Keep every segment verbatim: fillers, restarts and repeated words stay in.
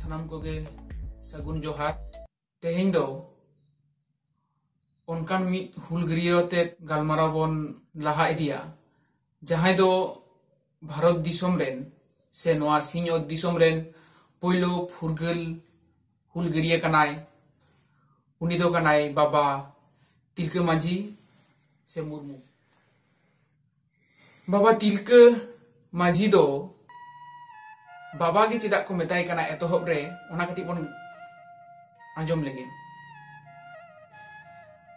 ᱥᱟᱱᱟᱢ ᱠᱚᱜᱮ ᱥᱟᱹᱜᱩᱱ ᱡᱚᱦᱟᱨ᱾ ᱛᱮᱦᱮᱧ ᱫᱚ ᱚᱱᱠᱟᱱ ᱢᱤᱫ ᱦᱩᱞᱜᱟᱹᱨᱤᱭᱟᱹ ᱟᱛᱮ ᱜᱟᱞᱢᱟᱨᱟᱣ ᱵᱚᱱ ᱞᱟᱦᱟ ᱤᱫᱤᱭᱟ, ᱡᱟᱦᱟᱸᱭ ᱫᱚ ᱵᱷᱟᱨᱚᱛ ᱫᱤᱥᱚᱢ ᱨᱮᱱ ᱥᱮ ᱱᱚᱣᱟ ᱥᱤᱧᱚᱛ ᱫᱤᱥᱚᱢ ᱨᱮᱱ ᱯᱳᱭᱞᱳ ᱯᱷᱩᱨᱜᱟᱹᱞ ᱦᱩᱞᱜᱟᱹᱨᱤᱭᱟᱹ ᱠᱟᱱᱟᱭ᱾ ᱩᱱᱤ ᱫᱚ ᱠᱟᱱᱟᱭ ᱵᱟᱵᱟ ᱛᱤᱞᱠᱟᱹ ᱢᱟᱹᱡᱷᱤ ᱥᱮ ᱢᱩᱨᱢᱩ᱾ ᱵᱟᱵᱟ ᱛᱤᱞᱠᱟᱹ ᱢᱟᱹᱡᱷᱤ ᱫᱚ ᱵᱟᱵᱟ ᱜᱮ ᱪᱮᱫᱟᱜ ᱠᱚ ᱢᱮᱛᱟᱭ ᱠᱟᱱᱟ ᱮᱛᱚᱦᱚᱵ ᱨᱮ, ᱚᱱᱟ ᱠᱟᱹᱴᱤᱡ ᱵᱚᱱ ᱟᱸᱡᱚᱢ ᱞᱮᱜᱮ᱾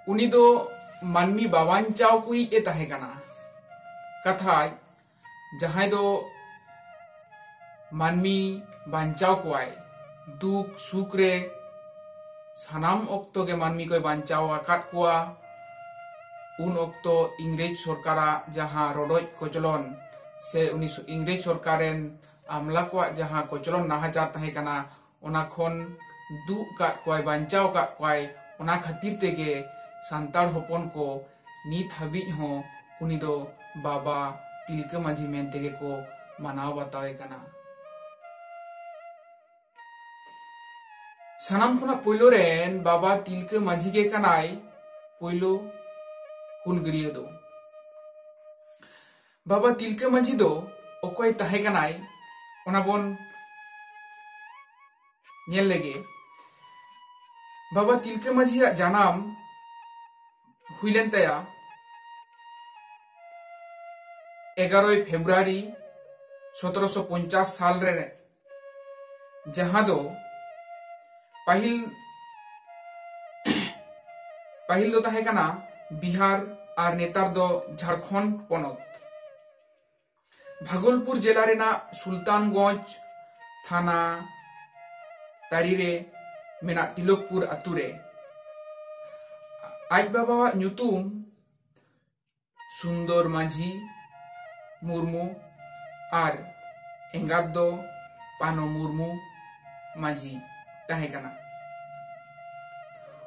ᱩᱱᱤ ᱫᱚ ᱢᱟᱹᱱᱢᱤ ᱵᱟᱧᱪᱟᱣ ᱠᱚᱭᱤᱡ ᱮ ᱛᱟᱦᱮᱸ ᱠᱟᱱᱟ᱾ ᱠᱟᱛᱷᱟᱡ ᱡᱟᱦᱟᱸᱭ ᱫᱚ ᱢᱟᱹᱱᱢᱤ ᱵᱟᱧᱪᱟᱣ ᱠᱚᱣᱟᱭ, ᱫᱩᱠ ᱥᱩᱠ ᱨᱮ ᱥᱟᱱᱟᱢ ᱚᱠᱛᱚ ᱜᱮ ᱢᱟᱹᱱᱢᱤ ᱠᱚᱭ ᱵᱟᱧᱪᱟᱣ ᱟᱠᱟᱫ ᱠᱚᱣᱟ᱾ ᱩᱱ ᱚᱠᱛᱚ ᱤᱝᱨᱮᱡᱽ ᱥᱚᱨᱠᱟᱨᱟᱜ ᱡᱟᱦᱟᱸ ᱨᱚᱰᱚᱡ ᱠᱚᱪᱞᱚᱱ ᱥᱮ ᱩᱱᱤ ᱥᱚ-, ᱤᱝᱨᱮᱡᱽ ᱥᱚᱨᱠᱟᱨ ᱨᱮᱱ ᱟᱢᱞᱟ ᱠᱚᱣᱟᱜ ᱡᱟᱦᱟᱸ ᱠᱚᱪᱞᱚᱱ ᱱᱟᱦᱟᱪᱟᱨ ᱛᱟᱦᱮᱸ ᱠᱟᱱᱟ, ᱚᱱᱟ ᱠᱷᱚᱱ ᱫᱩᱜ ᱠᱟᱫ ᱠᱚᱣᱟᱭ, ᱵᱟᱧᱪᱟᱣ ᱠᱟᱫ ᱠᱚᱣᱟᱭ᱾ ᱚᱱᱟ ᱠᱷᱟᱹᱛᱤᱨ ᱛᱮᱜᱮ ᱥᱟᱱᱛᱟᱲ ᱦᱚᱯᱚᱱ ᱠᱚ ᱱᱤᱛ ᱦᱟᱹᱵᱤᱡ ᱦᱚᱸ ᱩᱱᱤ ᱫᱚ ᱵᱟᱵᱟ ᱛᱤᱞᱠᱟᱹ ᱢᱟᱹᱡᱷᱤ ᱢᱮᱱ ᱛᱮᱜᱮ ᱠᱚ ᱢᱟᱱᱟᱣ ᱵᱟᱛᱟᱣᱮ ᱠᱟᱱᱟ᱾ ᱥᱟᱱᱟᱢ ᱠᱷᱚᱱᱟᱜ ᱯᱳᱭᱞᱳ ᱨᱮᱱ ᱵᱟᱵᱟ ᱛᱤᱞᱠᱟᱹ ᱢᱟᱹᱡᱷᱤ ᱜᱮ ᱠᱟᱱᱟᱭ ᱯᱳᱭᱞᱳ ᱦᱩᱞᱜᱟᱹᱨᱤᱭᱟᱹ ᱫᱚ᱾ ᱵᱟᱵᱟ ᱛᱤᱞᱠᱟᱹ ᱢᱟᱹᱡᱷᱤ ᱫᱚ ᱚᱠᱚᱭ ᱛᱟᱦᱮᱸ ᱠᱟᱱᱟᱭ, ᱚᱱᱟ ᱵᱚᱱ ᱧᱮᱞ ᱞᱮᱜᱮ᱾ ᱵᱟᱵᱟ ᱛᱤᱞᱠᱟᱹ ᱢᱟᱹᱡᱷᱤᱭᱟᱜ ᱡᱟᱱᱟᱢ ᱦᱩᱭ ᱞᱮᱱ ᱛᱟᱭᱟ ᱮᱜᱟᱨᱳᱭ ᱯᱷᱮᱵᱽᱨᱩᱣᱟᱨᱤ ᱥᱚᱛᱨᱚᱥᱚ ᱯᱚᱧᱪᱟᱥ ᱥᱟᱞ ᱨᱮ, ᱡᱟᱦᱟᱸ ᱫᱚ ᱯᱟᱹᱦᱤᱞ, ᱯᱟᱹᱦᱤᱞ ᱫᱚ ᱛᱟᱦᱮᱸ ᱠᱟᱱᱟ ᱵᱤᱦᱟᱨ ᱟᱨ ᱱᱮᱛᱟᱨ ᱫᱚ ᱡᱷᱟᱲᱠᱷᱚᱸᱰ ᱯᱚᱱᱚᱛ᱾ ᱵᱷᱟᱜᱚᱞᱯᱩᱨ ᱡᱮᱞᱟ ᱨᱮᱱᱟᱜ ᱥᱩᱞᱛᱟᱱᱜᱚᱸᱡᱽ ᱛᱷᱟᱱᱟ ᱛᱟᱹᱨᱤ ᱨᱮ ᱢᱮᱱᱟᱜ ᱛᱤᱞᱚᱠᱯᱩᱨ ᱟᱛᱳ ᱨᱮ᱾ ᱟᱡ ᱵᱟᱵᱟᱣᱟᱜ ᱧᱩᱛᱩᱢ ᱥᱩᱱᱫᱚᱨ ᱢᱟᱹᱡᱷᱤ ᱢᱩᱨᱢᱩ ᱟᱨ ᱮᱸᱜᱟᱛ ᱫᱚ ᱯᱟᱱᱚ ᱢᱩᱨᱢᱩ ᱢᱟᱹᱡᱷᱤ ᱛᱟᱦᱮᱸ ᱠᱟᱱᱟ᱾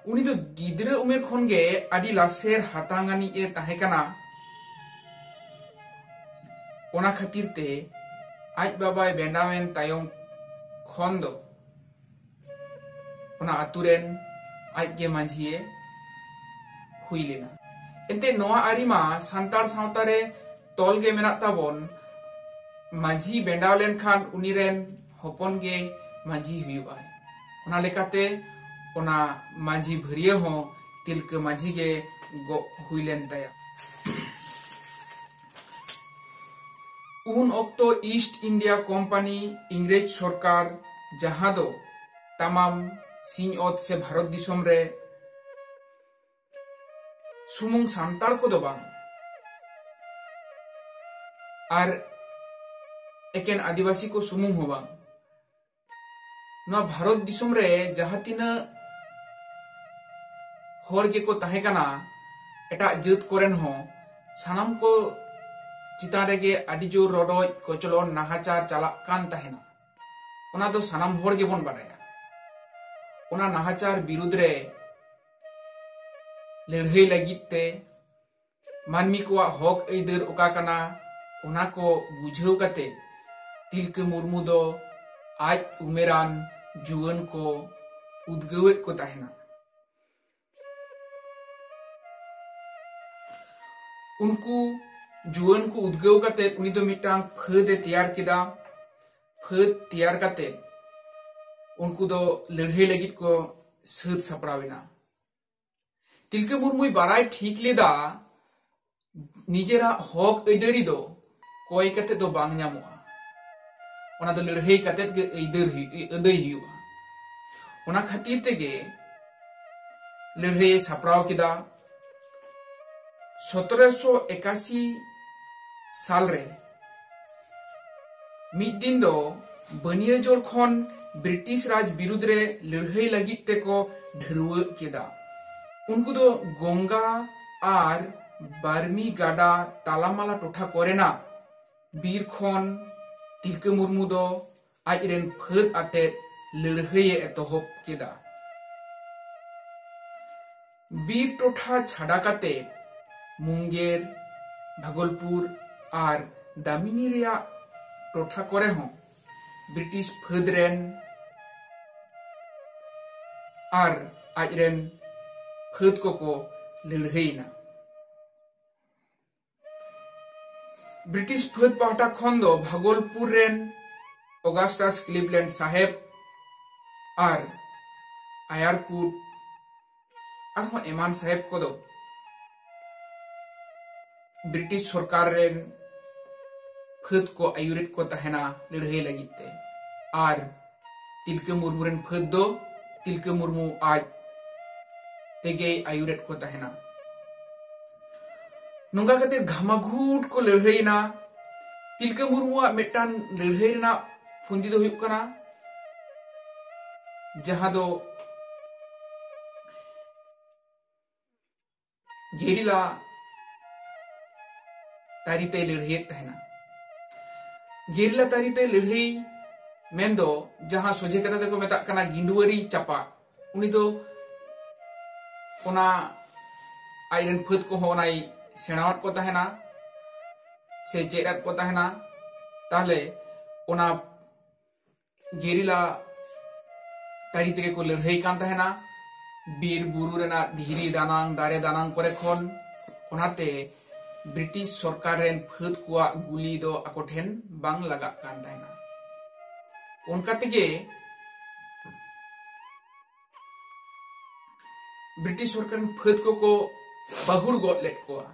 ᱩᱱᱤ ᱫᱚ ᱜᱤᱫᱽᱨᱟᱹ ᱩᱢᱮᱨ ᱠᱷᱚᱱ ᱜᱮ ᱟᱹᱰᱤ ᱞᱟᱥᱮᱨ ᱦᱟᱛᱟᱝ ᱟᱹᱱᱤᱡ ᱮ ᱛᱟᱦᱮᱸ ᱠᱟᱱᱟ᱾ ᱚᱱᱟ ᱠᱷᱟᱹᱛᱤᱨ ᱛᱮ ᱟᱡ ᱵᱟᱵᱟᱭ ᱵᱮᱱᱟᱣᱮᱱ ᱛᱟᱭᱚᱢ ᱠᱷᱚᱱ ᱫᱚ ᱚᱱᱟ ᱟᱛᱩ ᱨᱮᱱ ᱟᱡ ᱜᱮ ᱢᱟᱹᱡᱷᱤᱭᱮ ᱦᱩᱭ ᱞᱮᱱᱟ᱾ ᱮᱱᱛᱮ ᱱᱚᱣᱟ ᱟᱹᱨᱤ ᱢᱟ ᱥᱟᱱᱛᱟᱲ ᱥᱟᱶᱛᱟ ᱨᱮ ᱛᱚᱞ ᱜᱮ ᱢᱮᱱᱟᱜ ᱛᱟᱵᱚᱱ, ᱢᱟᱹᱡᱷᱤ ᱵᱮᱸᱰᱟᱣ ᱞᱮᱱᱠᱷᱟᱱ ᱩᱱᱤ ᱨᱮᱱ ᱦᱚᱯᱚᱱ ᱜᱮ ᱢᱟᱹᱡᱷᱤ ᱦᱩᱭᱩᱜᱼᱟᱭ᱾ ᱚᱱᱟ ᱞᱮᱠᱟᱛᱮ ᱚᱱᱟ ᱢᱟᱹᱡᱷᱤ ᱵᱷᱟᱹᱨᱭᱟᱹ ᱦᱚᱸ ᱛᱤᱞᱠᱟᱹ ᱢᱟᱹᱡᱷᱤ ᱜᱮ ᱜᱚᱜ ᱦᱩᱭ ᱞᱮᱱ ᱛᱟᱭᱟ᱾ ᱩᱱ ᱚᱠᱛᱚ ᱤᱥᱴ ᱤᱱᱰᱤᱭᱟ ᱠᱳᱢᱯᱟᱱᱤ, ᱤᱝᱨᱮᱡᱽ ᱥᱚᱨᱠᱟᱨ, ᱡᱟᱦᱟᱸ ᱫᱚ ᱛᱟᱢᱟᱢ ᱥᱤᱧᱚᱛ ᱥᱮ ᱵᱷᱟᱨᱚᱛ ᱫᱤᱥᱚᱢ ᱨᱮ ᱥᱩᱢᱩᱝ ᱥᱟᱱᱛᱟᱲ ᱠᱚᱫᱚ ᱵᱟᱝ, ᱟᱨ ᱮᱠᱮᱱ ᱟᱹᱫᱤᱵᱟᱹᱥᱤ ᱠᱚ ᱥᱩᱢᱩᱝ ᱦᱚᱸ ᱵᱟᱝ, ᱱᱚᱣᱟ ᱵᱷᱟᱨᱚᱛ ᱫᱤᱥᱚᱢ ᱨᱮ ᱡᱟᱦᱟᱸ ᱛᱤᱱᱟᱹᱜ ᱦᱚᱲ ᱜᱮᱠᱚ ᱛᱟᱦᱮᱸ ᱠᱟᱱᱟ, ᱮᱴᱟᱜ ᱡᱟᱹᱛ ᱠᱚᱨᱮᱱ ᱦᱚᱸ, ᱥᱟᱱᱟᱢ ᱠᱚ ᱪᱮᱛᱟᱱ ᱨᱮᱜᱮ ᱟᱹᱰᱤ ᱡᱳᱨ ᱨᱚᱰᱚᱡ ᱠᱚᱪᱞᱚᱱ ᱱᱟᱦᱟᱪᱟᱨ ᱪᱟᱞᱟᱜ ᱠᱟᱱ ᱛᱟᱦᱮᱱᱟ᱾ ᱚᱱᱟ ᱫᱚ ᱥᱟᱱᱟᱢ ᱦᱚᱲ ᱜᱮᱵᱚᱱ ᱵᱟᱰᱟᱭᱟ᱾ ᱚᱱᱟ ᱱᱟᱦᱟᱪᱟᱨ ᱵᱤᱨᱩᱫᱽ ᱨᱮ ᱞᱟᱹᱲᱦᱟᱹᱭ ᱞᱟᱹᱜᱤᱫ ᱛᱮ ᱢᱟᱹᱱᱢᱤ ᱠᱚᱣᱟᱜ ᱦᱚᱠ ᱟᱹᱭᱫᱟᱹᱨ ᱚᱠᱟ ᱠᱟᱱᱟ, ᱚᱱᱟ ᱠᱚ ᱵᱩᱡᱷᱟᱹᱣ ᱠᱟᱛᱮ ᱛᱤᱞᱠᱟᱹ ᱢᱩᱨᱢᱩ ᱫᱚ ᱟᱡ ᱩᱢᱮᱨᱟᱱ ᱡᱩᱣᱟᱹᱱ ᱠᱚ ᱩᱫᱽᱜᱟᱹᱣᱮᱫ ᱠᱚ ᱛᱟᱦᱮᱱᱟ᱾ ᱩᱱᱠᱩ ᱡᱩᱣᱟᱹᱱ ᱠᱚ ᱩᱫᱽᱜᱟᱹᱣ ᱠᱟᱛᱮ ᱩᱱᱤ ᱫᱚ ᱢᱤᱫᱴᱟᱝ ᱯᱷᱟᱹᱫ ᱮ ᱛᱮᱭᱟᱨ ᱠᱮᱫᱟ᱾ ᱯᱷᱟᱹᱫ ᱛᱮᱭᱟᱨ ᱠᱟᱛᱮ ᱩᱱᱠᱩ ᱫᱚ ᱞᱟᱹᱲᱦᱟᱹᱭ ᱞᱟᱹᱜᱤᱫ ᱠᱚ ᱥᱟᱹᱛ ᱥᱟᱯᱲᱟᱣ ᱮᱱᱟ᱾ ᱛᱤᱞᱠᱟᱹ ᱢᱩᱨᱢᱩᱭ ᱵᱟᱲᱟᱭ ᱴᱷᱤᱠ ᱞᱮᱫᱟ, ᱱᱤᱡᱮᱨᱟᱜ ᱦᱚᱠ ᱟᱹᱭᱫᱟᱹᱨᱤ ᱫᱚ ᱠᱚᱭ ᱠᱟᱛᱮ ᱫᱚ ᱵᱟᱝ ᱧᱟᱢᱚᱜᱼᱟ, ᱚᱱᱟ ᱫᱚ ᱞᱟᱹᱲᱦᱟᱹᱭ ᱠᱟᱛᱮ ᱜᱮ ᱟᱹᱭᱫᱟᱹᱨ ᱦᱩᱭᱩᱜ, ᱟᱹᱫᱟᱹᱭ ᱦᱩᱭᱩᱜᱼᱟ᱾ ᱚᱱᱟ ᱠᱷᱟᱹᱛᱤᱨ ᱛᱮᱜᱮ ᱞᱟᱹᱲᱦᱟᱹᱭᱮ ᱥᱟᱯᱲᱟᱣ ᱠᱮᱫᱟ᱾ ᱥᱚᱛᱨᱚᱥᱚ ᱮᱠᱟᱥᱤ ᱥᱟᱞ ᱨᱮ ᱢᱤᱫ ᱫᱤᱱ ᱫᱚ ᱵᱟᱹᱱᱤᱭᱟᱹᱡᱳᱲ ᱠᱷᱚᱱ ᱵᱨᱤᱴᱤᱥ ᱨᱟᱡᱽ ᱵᱤᱨᱩᱫᱽ ᱨᱮ ᱞᱟᱹᱲᱦᱟᱹᱭ ᱞᱟᱹᱜᱤᱫ ᱛᱮᱠᱚ ᱰᱷᱟᱹᱨᱣᱟᱹᱜ ᱠᱮᱫᱟ᱾ ᱩᱱᱠᱩ ᱫᱚ ᱜᱚᱝᱜᱟ ᱟᱨ ᱵᱟᱨᱢᱤ ᱜᱟᱰᱟ ᱛᱟᱞᱟᱢᱟᱞᱟ ᱴᱚᱴᱷᱟ ᱠᱚᱨᱮᱱᱟᱜ ᱵᱤᱨ ᱠᱷᱚᱱ ᱛᱤᱞᱠᱟᱹ ᱢᱩᱨᱢᱩ ᱫᱚ ᱟᱡᱨᱮᱱ ᱯᱷᱟᱹᱫ ᱟᱛᱮᱫ ᱞᱟᱹᱲᱦᱟᱹᱭᱮ ᱮᱛᱚᱦᱚᱵ ᱠᱮᱫᱟ᱾ ᱵᱤᱨ ᱴᱚᱴᱷᱟ ᱪᱷᱟᱰᱟ ᱠᱟᱛᱮ ᱢᱩᱝᱜᱮᱨ, ᱵᱷᱟᱜᱚᱞᱯᱩᱨ ᱟᱨ ᱫᱟᱢᱤᱱᱤ ᱨᱮᱭᱟᱜ ᱴᱚᱴᱷᱟ ᱠᱚᱨᱮ ᱦᱚᱸ ᱵᱨᱤᱴᱤᱥ ᱯᱷᱟᱹᱫᱽ ᱨᱮᱱ ᱟᱨ ᱟᱡᱨᱮᱱ ᱯᱷᱟᱹᱫ ᱠᱚᱠᱚ ᱞᱟᱹᱲᱦᱟᱹᱭᱮᱱᱟ᱾ ᱵᱨᱤᱴᱤᱥ ᱯᱷᱟᱹᱫ ᱯᱟᱦᱴᱟ ᱠᱷᱚᱱ ᱫᱚ ᱵᱷᱟᱜᱚᱞᱯᱩᱨ ᱨᱮᱱ ᱚᱜᱟᱥᱴᱟᱥ ᱠᱞᱤᱵᱞᱮᱱᱰ ᱥᱟᱦᱮᱵ ᱟᱨ ᱟᱭᱟᱨᱠᱩᱴ ᱟᱨᱦᱚᱸ ᱮᱢᱟᱱ ᱥᱟᱦᱮᱵ ᱠᱚᱫᱚ ᱵᱨᱤᱴᱤᱥ ᱥᱚᱨᱠᱟᱨ ᱨᱮᱱ ᱯᱷᱟᱹᱫ ᱠᱚ ᱟᱹᱭᱩᱨᱮᱫ ᱠᱚ ᱛᱟᱦᱮᱱᱟ ᱞᱟᱹᱲᱦᱟᱹᱭ ᱞᱟᱹᱜᱤᱫ ᱛᱮ᱾ ᱟᱨ ᱛᱤᱞᱠᱟᱹ ᱢᱩᱨᱢᱩ ᱨᱮᱱ ᱯᱷᱟᱹᱫ ᱫᱚ ᱛᱤᱞᱠᱟᱹ ᱢᱩᱨᱢᱩ ᱟᱡ ᱛᱮᱜᱮᱭ ᱟᱹᱭᱩᱨᱮᱫ ᱠᱚ ᱛᱟᱦᱮᱱᱟ᱾ ᱱᱚᱝᱠᱟ ᱠᱟᱛᱮ ᱜᱷᱟᱢᱟᱜᱷᱩᱴ ᱠᱚ ᱞᱟᱹᱲᱦᱟᱹᱭᱮᱱᱟ᱾ ᱛᱤᱞᱠᱟᱹ ᱢᱩᱨᱢᱩᱣᱟᱜ ᱢᱤᱫᱴᱟᱝ ᱞᱟᱹᱲᱦᱟᱹᱭ ᱨᱮᱱᱟᱜ ᱯᱷᱩᱱᱫᱤ ᱫᱚ ᱦᱩᱭᱩᱜ ᱠᱟᱱᱟ, ᱡᱟᱦᱟᱸ ᱫᱚ ᱜᱮᱨᱤᱞᱟ ᱛᱟᱹᱨᱤᱛᱮᱭ ᱞᱟᱹᱲᱦᱟᱹᱭᱮᱫ ᱛᱟᱦᱮᱱᱟ᱾ ᱜᱮᱨᱤᱞᱟ ᱛᱟᱹᱨᱤᱛᱮ ᱞᱟᱹᱲᱦᱟᱹᱭ ᱢᱮᱱᱫᱚ ᱡᱟᱦᱟᱸ ᱥᱚᱡᱷᱮ ᱠᱟᱛᱷᱟ ᱛᱮᱠᱚ ᱢᱮᱛᱟᱜ ᱠᱟᱱᱟ ᱜᱤᱸᱰᱩᱣᱟᱹᱨᱤ ᱪᱟᱯᱟ, ᱩᱱᱤ ᱫᱚ ᱚᱱᱟ ᱟᱡᱨᱮᱱ ᱯᱷᱟᱹᱫ ᱠᱚᱦᱚᱸ ᱚᱱᱟᱭ ᱥᱮᱬᱟᱣᱟᱫ ᱠᱚ ᱛᱟᱦᱮᱱᱟ ᱥᱮ ᱪᱮᱫ ᱟᱫ ᱠᱚ ᱛᱟᱦᱮᱱᱟ᱾ ᱛᱟᱦᱞᱮ ᱚᱱᱟ ᱜᱮᱨᱤᱞᱟ ᱛᱟᱹᱨᱤ ᱛᱮᱜᱮ ᱠᱚ ᱞᱟᱹᱲᱦᱟᱹᱭ ᱠᱟᱱ ᱛᱟᱦᱮᱱᱟ, ᱵᱤᱨ ᱵᱩᱨᱩ ᱨᱮᱱᱟᱜ ᱫᱷᱤᱨᱤ ᱫᱟᱱᱟᱝ, ᱫᱟᱨᱮ ᱫᱟᱱᱟᱝ ᱠᱚᱨᱮ ᱠᱷᱚᱱ᱾ ᱚᱱᱟᱛᱮ ᱵᱨᱤᱴᱤᱥ ᱥᱚᱨᱠᱟᱨ ᱨᱮᱱ ᱯᱷᱟᱹᱫ ᱠᱚᱣᱟᱜ ᱜᱩᱞᱤ ᱫᱚ ᱟᱠᱚ ᱴᱷᱮᱱ ᱵᱟᱝ ᱞᱟᱜᱟᱜ ᱠᱟᱱ ᱛᱟᱦᱮᱱᱟ᱾ ᱚᱱᱠᱟ ᱛᱮᱜᱮ ᱵᱨᱤᱴᱤᱥ ᱥᱚᱨᱠᱟᱨ ᱨᱮᱱ ᱯᱷᱟᱹᱫ ᱠᱚᱠᱚ ᱯᱟᱹᱦᱩᱲ ᱜᱚᱫ ᱞᱮᱫ ᱠᱚᱣᱟ᱾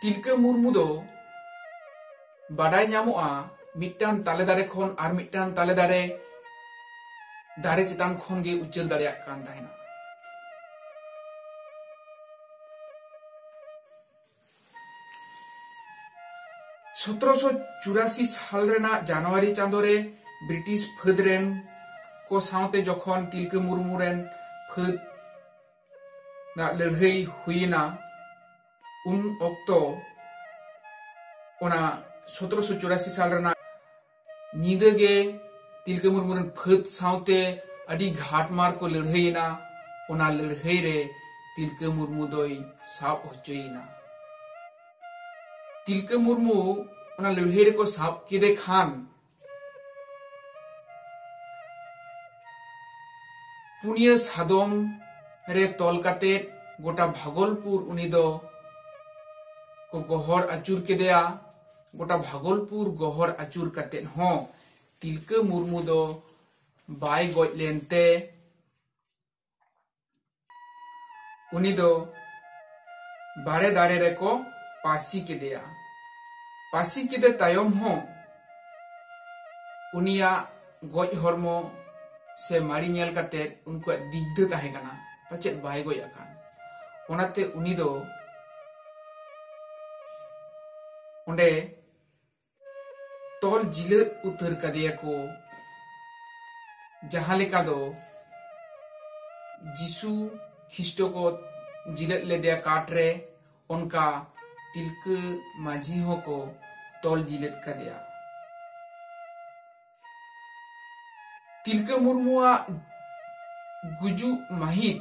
ᱛᱤᱞᱠᱟᱹ ᱢᱩᱨᱢᱩ ᱫᱚ ᱵᱟᱰᱟᱭ ᱧᱟᱢᱚᱜᱼᱟ, ᱢᱤᱫᱴᱟᱝ ᱛᱟᱞᱮ ᱫᱟᱨᱮ ᱠᱷᱚᱱ ᱟᱨ ᱢᱤᱫᱴᱟᱝ ᱛᱟᱞᱮ ᱫᱟᱨᱮ, ᱫᱟᱨᱮ ᱪᱮᱛᱟᱱ ᱠᱷᱚᱱ ᱜᱮ ᱩᱪᱟᱹᱲ ᱫᱟᱲᱮᱭᱟᱜ ᱠᱟᱱ ᱛᱟᱦᱮᱱᱟ᱾ ᱥᱚᱛᱨᱚᱥᱚ ᱪᱩᱨᱟᱥᱤ ᱥᱟᱞ ᱨᱮᱱᱟᱜ ᱡᱟᱱᱩᱣᱟᱨᱤ ᱪᱟᱸᱫᱳ ᱨᱮ ᱵᱨᱤᱴᱤᱥ ᱯᱷᱟᱹᱫ ᱨᱮᱱ ᱠᱚ ᱥᱟᱶᱛᱮ ᱡᱚᱠᱷᱚᱱ ᱛᱤᱞᱠᱟᱹ ᱢᱩᱨᱢᱩ ᱨᱮᱱ ᱯᱷᱟᱹᱫ ᱨᱮᱱᱟᱜ ᱞᱟᱹᱲᱦᱟᱹᱭ ᱦᱩᱭᱮᱱᱟ, ᱩᱱ ᱚᱠᱛᱚ ᱚᱱᱟ ᱥᱚᱛᱨᱚᱥᱚ ᱪᱩᱨᱟᱥᱤ ᱥᱟᱞ ᱨᱮᱱᱟᱜ ᱧᱤᱫᱟᱹ ᱜᱮ ᱛᱤᱞᱠᱟᱹ ᱢᱩᱨᱢᱩ ᱨᱮᱱ ᱯᱷᱟᱹᱫ ᱥᱟᱶᱛᱮ ᱟᱹᱰᱤ ᱜᱷᱟᱴᱢᱟᱨ ᱠᱚ ᱞᱟᱹᱲᱦᱟᱹᱭᱮᱱᱟ᱾ ᱚᱱᱟ ᱞᱟᱹᱲᱦᱟᱹᱭ ᱨᱮ ᱛᱤᱞᱠᱟᱹ ᱢᱩᱨᱢᱩ ᱫᱚᱭ ᱥᱟᱵ ᱦᱚᱪᱚᱭᱮᱱᱟ᱾ ᱛᱤᱞᱠᱟᱹ ᱢᱩᱨᱢᱩ ᱚᱱᱟ ᱞᱟᱹᱲᱦᱟᱹᱭ ᱨᱮᱠᱚ ᱥᱟᱵ ᱠᱮᱫᱮ ᱠᱷᱟᱱ ᱯᱩᱱᱭᱟᱹ ᱥᱟᱫᱚᱢ ᱨᱮ ᱛᱚᱞ ᱠᱟᱛᱮ ᱜᱚᱴᱟ ᱵᱷᱟᱜᱚᱞᱯᱩᱨ ᱩᱱᱤ ᱫᱚ ᱠᱚ ᱜᱚᱦᱚᱲ ᱟᱹᱪᱩᱨ ᱠᱮᱫᱮᱭᱟ᱾ ᱜᱚᱴᱟ ᱵᱷᱟᱜᱚᱞᱯᱩᱨ ᱜᱚᱦᱚᱲ ᱟᱹᱪᱩᱨ ᱠᱟᱛᱮ ᱦᱚᱸ ᱛᱤᱞᱠᱟᱹ ᱢᱩᱨᱢᱩ ᱫᱚ ᱵᱟᱭ ᱜᱚᱡ ᱞᱮᱱᱛᱮ ᱩᱱᱤ ᱫᱚ ᱵᱟᱲᱮ ᱫᱟᱨᱮ ᱨᱮᱠᱚ ᱯᱟᱹᱥᱤ ᱠᱮᱫᱮᱭᱟ᱾ ᱯᱟᱹᱥᱤ ᱠᱮᱫᱮ ᱛᱟᱭᱚᱢ ᱦᱚᱸ ᱩᱱᱤᱭᱟᱜ ᱜᱚᱡ ᱦᱚᱲᱢᱚ ᱥᱮ ᱢᱟᱹᱲᱤ ᱧᱮᱞ ᱠᱟᱛᱮ ᱩᱱᱠᱩᱣᱟᱜ ᱫᱤᱜᱽᱫᱷᱟᱹ ᱛᱟᱦᱮᱸ ᱠᱟᱱᱟ, ᱯᱟᱪᱮᱫ ᱵᱟᱭ ᱜᱚᱡ ᱟᱠᱟᱱ᱾ ᱚᱱᱟᱛᱮ ᱩᱱᱤ ᱫᱚ ᱚᱸᱰᱮ ᱛᱚᱞ ᱡᱤᱞᱟᱹᱫ ᱩᱛᱟᱹᱨ ᱠᱟᱫᱮᱭᱟ ᱠᱚ᱾ ᱡᱟᱦᱟᱸ ᱞᱮᱠᱟ ᱫᱚ ᱡᱤᱥᱩ ᱠᱷᱤᱥᱴᱚ ᱠᱚ ᱡᱤᱞᱟᱹᱫ ᱞᱮᱫᱮᱭᱟ ᱠᱟᱴ ᱨᱮ, ᱚᱱᱠᱟ ᱛᱤᱞᱠᱟᱹ ᱢᱟᱹᱡᱷᱤ ᱦᱚᱸᱠᱚ ᱛᱚᱞ ᱡᱤᱞᱟᱹᱫ ᱠᱟᱫᱮᱭᱟ᱾ ᱛᱤᱞᱠᱟᱹ ᱢᱩᱨᱢᱩᱣᱟᱜ ᱜᱩᱡᱩᱜ ᱢᱟᱹᱦᱤᱛ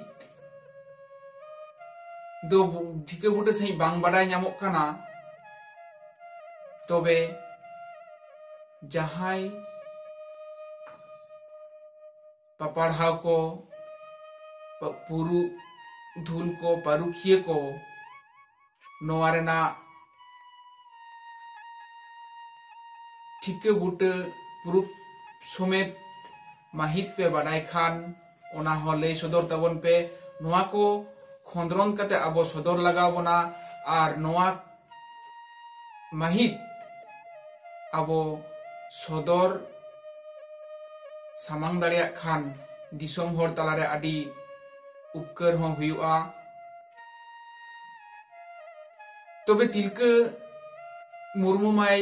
ᱫᱚ ᱴᱷᱤᱠᱟᱹ ᱵᱩᱴᱟᱹ ᱥᱟᱺᱦᱤᱡ ᱵᱟᱝ ᱵᱟᱰᱟᱭ ᱧᱟᱢᱚᱜ ᱠᱟᱱᱟ᱾ ᱛᱚᱵᱮ ᱡᱟᱦᱟᱸᱭ ᱯᱟᱯᱟᱲᱦᱟᱣ ᱠᱚ, ᱯᱟ-, ᱯᱩᱨᱩᱫᱷᱩᱞ ᱠᱚ, ᱯᱟᱹᱨᱩᱠᱷᱤᱭᱟᱹ ᱠᱚ ᱱᱚᱣᱟ ᱨᱮᱱᱟᱜ ᱴᱷᱤᱠᱟᱹ ᱵᱩᱴᱟᱹ ᱯᱩᱨᱩᱵ ᱥᱚᱢᱮᱛ ᱢᱟᱹᱦᱤᱛ ᱯᱮ ᱵᱟᱰᱟᱭ ᱠᱷᱟᱱ, ᱚᱱᱟ ᱦᱚᱸ ᱞᱟᱹᱭ ᱥᱚᱫᱚᱨ ᱛᱟᱵᱚᱱ ᱯᱮ᱾ ᱱᱚᱣᱟ ᱠᱚ ᱠᱷᱚᱸᱫᱽᱨᱚᱸᱫᱽ ᱠᱟᱛᱮ ᱟᱵᱚ ᱥᱚᱫᱚᱨ ᱞᱟᱜᱟᱣ ᱵᱚᱱᱟ᱾ ᱟᱨ ᱱᱚᱣᱟ ᱢᱟᱹᱦᱤᱛ ᱟᱵᱚ ᱥᱚᱫᱚᱨ ᱥᱟᱢᱟᱝ ᱫᱟᱲᱮᱭᱟᱜ ᱠᱷᱟᱱ, ᱫᱤᱥᱚᱢ ᱦᱚᱲ ᱛᱟᱞᱟᱨᱮ ᱟᱹᱰᱤ ᱩᱯᱠᱟᱹᱨ ᱦᱚᱸ ᱦᱩᱭᱩᱜᱼᱟ᱾ ᱛᱚᱵᱮ ᱛᱤᱞᱠᱟᱹ ᱢᱩᱨᱢᱩ ᱢᱟᱭ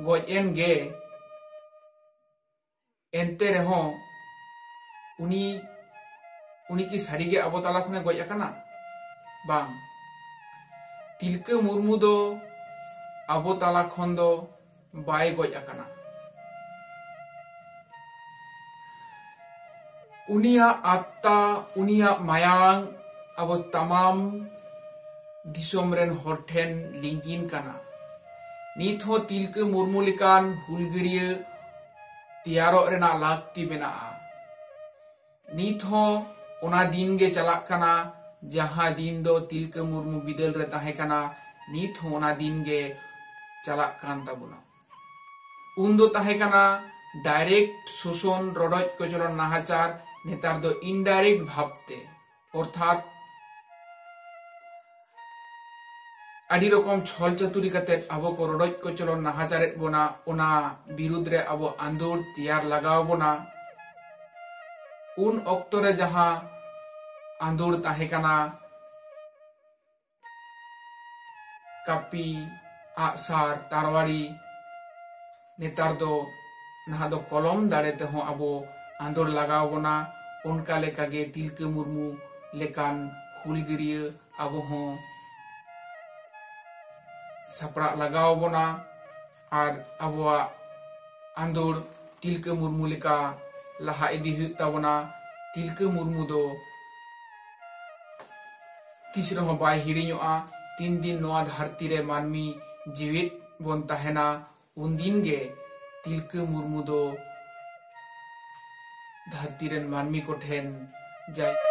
ᱜᱚᱡ ᱮᱱ ᱜᱮ, ᱮᱱᱛᱮ ᱨᱮᱦᱚᱸ ᱩᱱᱤ, ᱩᱱᱤ ᱠᱤ ᱥᱟᱹᱨᱤᱜᱮ ᱟᱵᱚ ᱛᱟᱞᱟ ᱠᱷᱚᱱᱮ ᱜᱚᱡ ᱟᱠᱟᱱᱟ? ᱵᱟᱝ, ᱛᱤᱞᱠᱟᱹ ᱢᱩᱨᱢᱩ ᱫᱚ ᱟᱵᱚ ᱛᱟᱞᱟ ᱠᱷᱚᱱ ᱫᱚ ᱵᱟᱭ ᱜᱚᱡ ᱟᱠᱟᱱᱟ᱾ ᱩᱱᱤᱭᱟᱜ ᱟᱛᱛᱟ, ᱩᱱᱤᱭᱟᱜ ᱢᱟᱭᱟᱝ ᱟᱵᱚ ᱛᱟᱢᱟᱢ ᱫᱤᱥᱚᱢ ᱨᱮᱱ ᱦᱚᱲ ᱴᱷᱮᱱ ᱞᱤᱸᱜᱤᱱ ᱠᱟᱱᱟ᱾ ᱱᱤᱛ ᱦᱚᱸ ᱛᱤᱞᱠᱟᱹ ᱢᱩᱨᱢᱩ ᱞᱮᱠᱟᱱ ᱦᱩᱞᱜᱟᱹᱨᱤᱭᱟᱹ ᱛᱮᱭᱟᱨᱚᱜ ᱨᱮᱱᱟᱜ ᱞᱟᱹᱠᱛᱤ ᱢᱮᱱᱟᱜᱼᱟ᱾ ᱱᱤᱛ ᱦᱚᱸ ᱚᱱᱟ ᱫᱤᱱ ᱜᱮ ᱪᱟᱞᱟᱜ ᱠᱟᱱᱟ, ᱡᱟᱦᱟᱸ ᱫᱤᱱ ᱫᱚ ᱛᱤᱞᱠᱟᱹ ᱢᱩᱨᱢᱩ ᱵᱤᱫᱟᱹᱞ ᱨᱮ ᱛᱟᱦᱮᱸ ᱠᱟᱱᱟ, ᱱᱤᱛ ᱦᱚᱸ ᱚᱱᱟ ᱫᱤᱱ ᱜᱮ ᱪᱟᱞᱟᱜ ᱠᱟᱱ ᱛᱟᱵᱚᱱᱟ᱾ ᱩᱱ ᱫᱚ ᱛᱟᱦᱮᱸ ᱠᱟᱱᱟ direct ᱥᱳᱥᱚᱱ, ᱨᱚᱰᱚᱡ ᱠᱚᱪᱞᱚᱱ, ᱱᱟᱦᱟᱪᱟᱨ, ᱱᱮᱛᱟᱨ ᱫᱚ indirect ᱵᱷᱟᱵᱽᱛᱮ, ᱚᱨᱛᱷᱟᱛ ᱟᱹᱰᱤ ᱨᱚᱠᱚᱢ ᱪᱷᱚᱞ ᱪᱟᱹᱛᱩᱨᱤ ᱠᱟᱛᱮ ᱟᱵᱚ ᱠᱚ ᱨᱚᱰᱚᱡ ᱠᱚᱪᱞᱚᱱ, ᱱᱟᱦᱟᱪᱟᱨᱮᱫ ᱵᱚᱱᱟ, ᱚᱱᱟ ᱵᱤᱨᱩᱫᱽ ᱨᱮ ᱟᱵᱚ ᱟᱸᱫᱳᱲ ᱛᱮᱭᱟᱨ ᱞᱟᱜᱟᱣ ᱵᱚᱱᱟ᱾ ᱩᱱ ᱚᱠᱛᱚ ᱨᱮ ᱡᱟᱦᱟᱸ ᱟᱸᱫᱳᱲ ᱛᱟᱦᱮᱸ ᱠᱟᱱᱟ, ᱠᱟᱹᱯᱤ, ᱟᱜᱼᱥᱟᱨ, ᱛᱟᱨᱣᱟᱲᱤ, ᱱᱮᱛᱟᱨ ᱫᱚ ᱱᱟᱦᱟᱜ ᱫᱚ ᱠᱚᱞᱚᱢ ᱫᱟᱲᱮ ᱛᱮᱦᱚᱸ ᱟᱵᱚ ᱟᱸᱫᱳᱲ ᱞᱟᱜᱟᱣ ᱵᱚᱱᱟ᱾ ᱚᱱᱠᱟ ᱞᱮᱠᱟᱜᱮ ᱛᱤᱞᱠᱟᱹ ᱢᱩᱨᱢᱩ ᱞᱮᱠᱟᱱ ᱦᱩᱞᱜᱟᱹᱨᱤᱭᱟᱹ ᱟᱵᱚ ᱦᱚᱸ ᱥᱟᱯᱲᱟᱜ ᱞᱟᱜᱟᱣ ᱵᱚᱱᱟ ᱟᱨ ᱟᱵᱚᱣᱟᱜ ᱟᱸᱫᱳᱲ ᱛᱤᱞᱠᱟᱹ ᱢᱩᱨᱢᱩ ᱞᱮᱠᱟ ᱞᱟᱦᱟ ᱤᱫᱤ ᱦᱩᱭᱩᱜ ᱛᱟᱵᱚᱱᱟ᱾ ᱛᱤᱞᱠᱟᱹ ᱢᱩᱨᱢᱩ ᱫᱚ ᱛᱤᱥ ᱨᱮᱦᱚᱸ ᱵᱟᱭ ᱦᱤᱲᱤᱧᱚᱜᱼᱟ᱾ ᱛᱤᱱ ᱫᱤᱱ ᱱᱚᱣᱟ ᱫᱷᱟᱹᱨᱛᱤ ᱨᱮ ᱢᱟᱹᱱᱢᱤ ᱡᱤᱣᱮᱫ ᱵᱚᱱ ᱛᱟᱦᱮᱱᱟ, ᱩᱱ ᱫᱤᱱ ᱜᱮ ᱛᱤᱞᱠᱟᱹ ᱢᱩᱨᱢᱩ ᱫᱚ ᱫᱷᱟᱹᱨᱛᱤ ᱨᱮᱱ ᱢᱟᱹᱱᱢᱤ ᱠᱚᱴᱷᱮᱱ ᱡᱟᱭᱜᱟ